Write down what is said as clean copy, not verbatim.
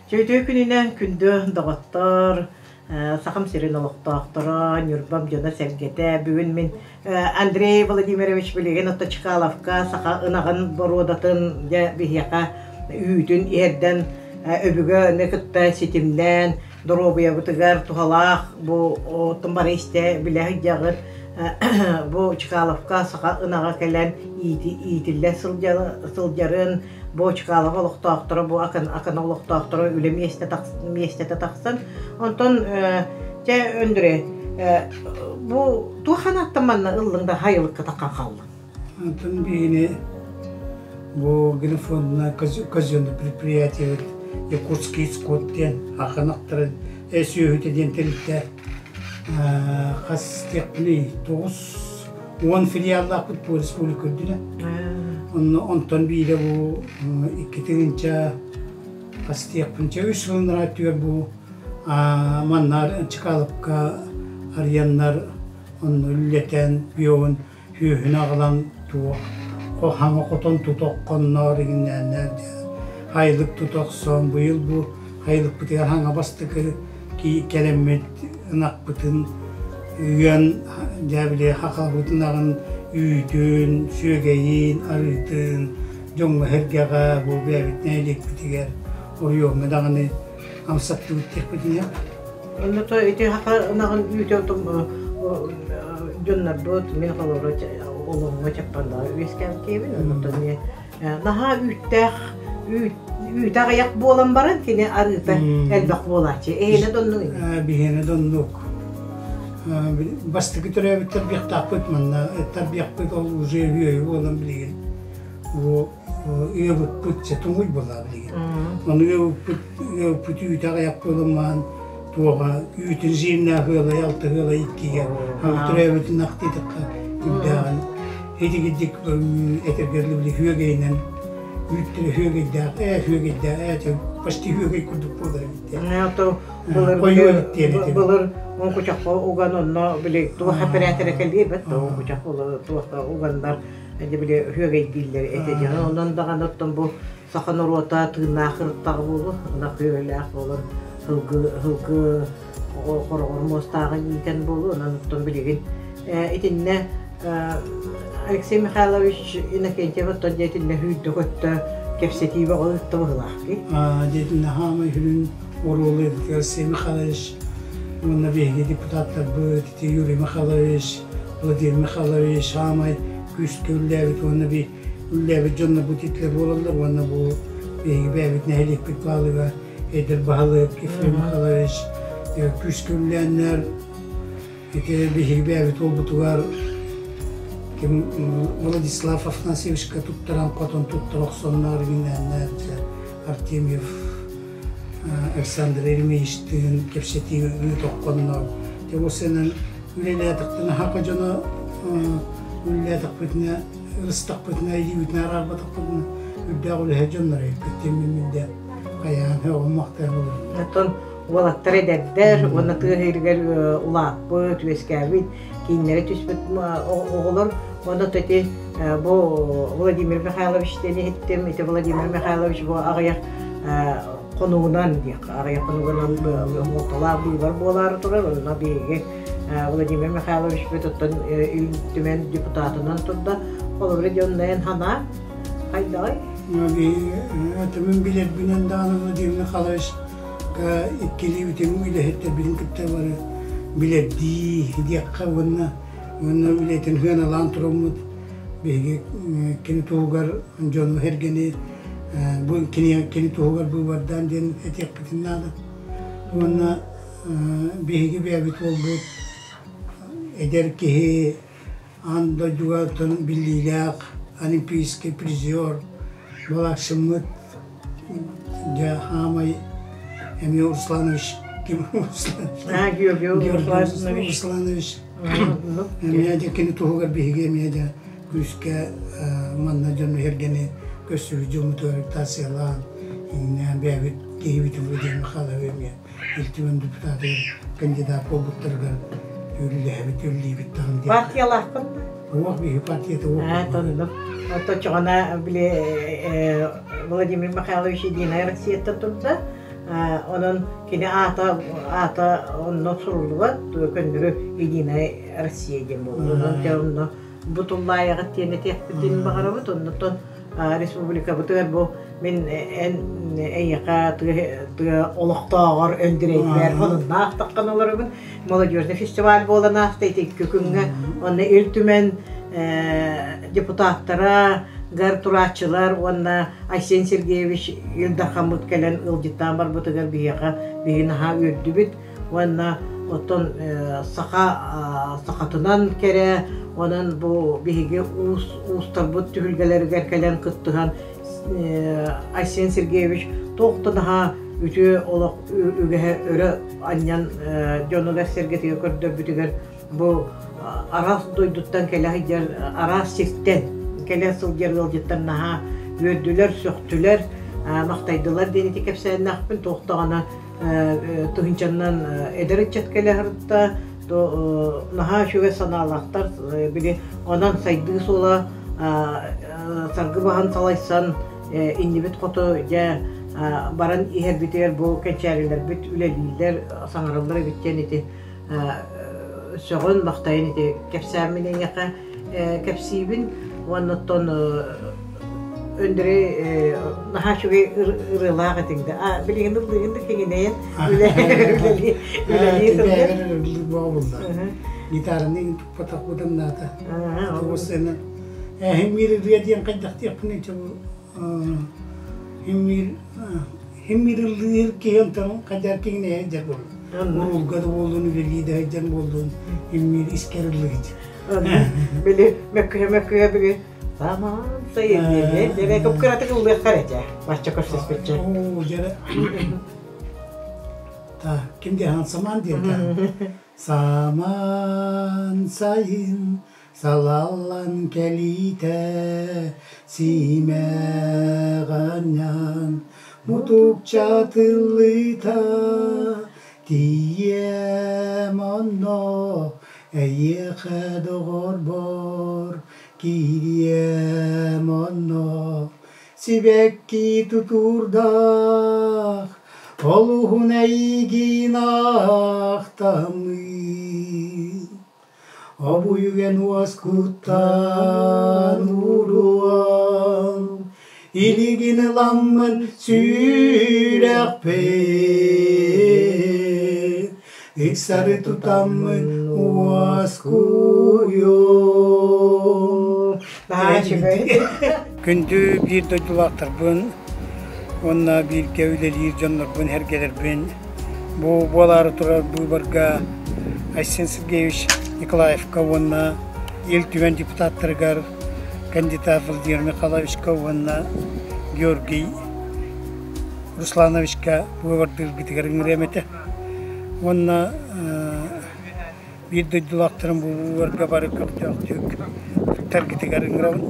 Үтүө күнүнэн күндү доҕоттор, Сахам сирин олохтоохторо, Ньурбам дьоно-сэргэтэ. Бүгүн мин Андрей Владимирович билигин отто Чкаловка саха ынаҕын боруодатын дьэ биһиэхэ үүтүн иһэрдэн өбүгэни кытта ситимнээн доруобуйабытыгар туһалаах бу оттон бары истэ билэ сылдьаҕыт бу Чкаловка саха ынаҕа кэлэн иитиллэ сылдьарын бу Чкалов олохтоохторо бу Акана олохтоохторо үлэ миэстэтэ тахсан онтон чэ Өндүрэ бу туох санааттан манна ыллыҥ да хайылыкка таххан хааллыҥ? Онтон биһини бу генофондна казенный предприятиебит Якутский скот диэн ахынахтарын сүөһүтэ диэн тэрилтэ хас диэхпиний 90 филиаллаахпыт бу республика үрдүнэн. Онно онтон биирэ бу 2 тыһыынча хас диэхпинчэ үс сылын өттүгэр бу манна Чкаловка арыйаннар онно үллэтэн бүөҕүн Үөһүн аҕалан туох хаҥа хотон тута оххонноор иҥнээннээр диэн хайылык тута охсон быйыл бу хайылыкпытыгар хаҥа бастакы кэлэммит ынахпытын ыан дьэ били хахалбыт ынаҕын үүтүн, сүөгэйин, арыытын дьоҥҥо-сэргэҕэ бу бэйэбит нэһилиэкпитигэр оройуоҥҥа даҕаны амсаттыбыт диэхпитинэ. Онно то ити хаха ынаҕын үүтэ дьоннорбут мин холобура олоҥҥо чаппандаҕа үөскээбит оннуттан эмиэ наһаа үүттээх үүтэ аҕыйах буолан баран кини арыыта элбэх буолааччы эһиэнэ да оннук биһиэнэ да оннук бастакы төрөөбүт тарбыахтаахпыт манна тарбыахпыт ол уже үөһү буолан билигин бу ыабыппыт чэ туҥуй буолла билигин ону ыабыппыт ыабыппыт үүтэ аҕыйах буолан туоҕа үүтүн жирнээх ыалай алта ыалай иккигэ төрөөбүтүн ахтыытыкка үрдээҕин итигирдик этэргэ били үөгэйинэн үүттэрэ үөгэйдээх ээ үөгэйдээх ээ почти үөгэй курдук буолар эбит Былыр былыр оҥкучахха уган онно били туох эпэрээтэрэ кэлиэбэт оҥкучах туохха уганнар били үөгэйдииллэр этэ дьон онон даҕаны оттон бу саха норуота тыыннаах ырыттаҕа буолуо, ынах үөлээх буолан сылгы сылгы хороҕор муостааҕын иитэн буолуо, онон оттон билигин итиннэ Алексей Михайлович Иннокентьев оттон дьиэтиннэ сүүрдэ-көттө кэпсэтии бөҕө ыытта быһыылаах дии. Дьиэтиннэ хаамай сүрүн оруолу Алексей Михайлович уонна биһиги депутаттарбыт Юрий Михайлович, Владимир Михайлович хаамай күүскэ үллээбит уонна би үллээбит дьоннор бу титлэр буолаллар уонна бу биһиги бэйэбит нэһилиэкпит баһылыга эдэр баһылык Ефрем Михайлович күүскэ үллээннэр ити биһиги бэйэбит уолбутугар ким Владислав Афанасьевичка туттаран хотон туттара охсоннор иҥнээннэр Артемьев Александр Еремеевичтыын кэпсэтии ыыт оххоннор те бу сынан үлэлээтэхтинэ хака дьоно үлэлээтэхпитинэ ырыстахпытына, илиибитин араарбатахпытына үрдээх үлэһит дьоннор эбиппит диэн мин хайаан һөҕүм-махтайан олорбут. Оттон уолаттар эдэрдэр уонна тыа сиригэр улааппыт, үөскээбит, кииннэрэ түспүт оҕолор уонна ити бу Владимир Михайлович диэн иһиттим. Ити Владимир Михайлович бу аҕыйах хонугунан диэх аҕыйах хонугунан уолталаах быыбар буолаары турар. Онно биһиги Владимир Михайлович оттон Ил Түмэн депутатынан турда. Холобура дьоннойон ханаа хайдаҕай? Түмүн билэрбинэн даҕаны Владимир Михайлович иккилии бүтүн үлэһиттэрбитин кытта бары билэрдии диэххэ уонна уонна үлэтин сыаналаан тураммыт биһиги кини туһугар дьону сэргэни бу кини кини туһугар быыбардаан диэн этиэхпитин наада уонна Биһиги бэйэбит уолбут эдэр киһи аан дойдуга биллиилээх олимпийский призер балааксыммыт дьэ хаамай эмиэ Русланович ким Георгий Русланович эмиэ дьэ кини туһугар биһиги эмиэ дьэ күүскэ манна дьону сэргэни көрсүбүт дьоммутугар агитациялаан иҥнээн бэйэбит киһибитин Владимир Михайловы эмиэ Ил Түмэн депутатыгар кандидат буолбуттарыгар үллэһэбит, үллиибит даҕаны диэн. Партиялаахпын да? Уох биһи партията уох. Аа, тоннук. Оччоҕуна били Владимир Михайлович Единая Россияттан турда. Онон кини аата аата онно суруллубат, көннөрү Единая Россия диэн буолла. Онон дьэ онно бу туллаайаҕыт диэн этиэхпитин баҕарабыт. Оннуттан республикабытыгар бу мин эн эйиэхэ тыа олохтооҕор Өндүрэйбэр сонуннаах таххан олоробун. Молодежный фестиваль буолан ааста ити икки күҥҥэ. Онно Ил Түмэн депутаттара, гар турааччылар уонна Айсен Сергеевич Ил Дархаммыт кэлэн ыалдьыттаан барбытыгар биһиэхэ биһиги наһаа үөрдүбүт уонна оттон саха сахатынан кэрэ онон бу биһиги уус уустарбыт түһүлгэлэригэр кэлэн кыттыһан Айсен Сергеевич туох да наһаа үтүө олох үгэһэ өрө анньан дьонугар-сэргэтигэр көрдөрбүтүгэр бу араас дойдуттан кэлэ сылдьар араас сиртэн кэлэ сылдьар ыалдьыттар наһаа үөрдүлэр, сөхтүлэр, махтайдылар диэн ити кэпсээннээхпин. Туох даҕаны тыһыынчаннан эдэр ыччат кэлэ сырытта, наһаа үчүгэй санаалаахтар. Били онон сайдыы суола саргы баһан салайсан иннибит хоту дьэ баран иһэрбитигэр бу кэнчээрилэрбит үлэлииллэр, саҥараллар эбит диэн ити сөҕөн махтайан ити кэпсээммин эйиэхэ кэпсиибин уонна оттон Өндөрөй наһаа үчүгэй ырыалаах этиҥ да а билигин ыллыыгын да киҥинэйэн үлэлии үлэлии сылдьар Гитараны туппатах быданнаата. Тугусена Эһимир ырыа диэн хайдахтиэхпин Химмир химмир ыллыыр киһи онтон хайдах киҥинэйэ дьэр буоллун. Уруулга да буоллун, үлэлии да сылдьан буоллун, химмир искэр ыллыгыт. Били мөккүһэ мөккүһэ били саман сайын диэн дьэрэ кып-кыратык ыллыаххар этэ. Бачча көрсүспүччэ. Оо, дьэрэ. Та, ким диэн саман диэн Саман сайын Салаллан кэлиитэ сиимэҕинэн мутукча тыллыыта тиийиэм онно эйиэхэ доҕорбор киириэм онно сибэкки тутуурдаах олуһун эйигин ахтаммын Обуйугэн уоскуттан уруон, илигин ыламмын сүрэхпин, ыксары тутаммын уоскуйуом. Күндү биир дойдулаахтарбын уонна бииргэ үлэлиир дьоннорбун, эргэлэрбин Бу буолаары турар быыбарга Айсен Сергеевич Николаевка уонна Ил Түмэн депутаттарыгар кандидат Владимир Михайловичка уонна Георгий Руслановичка быыбардыыргытыгар ыҥырыам этэ. Уонна биир дойдулаахтарым бу быыбарга бары көхтөөхтүк кыттаргытыгар ыҥырабын.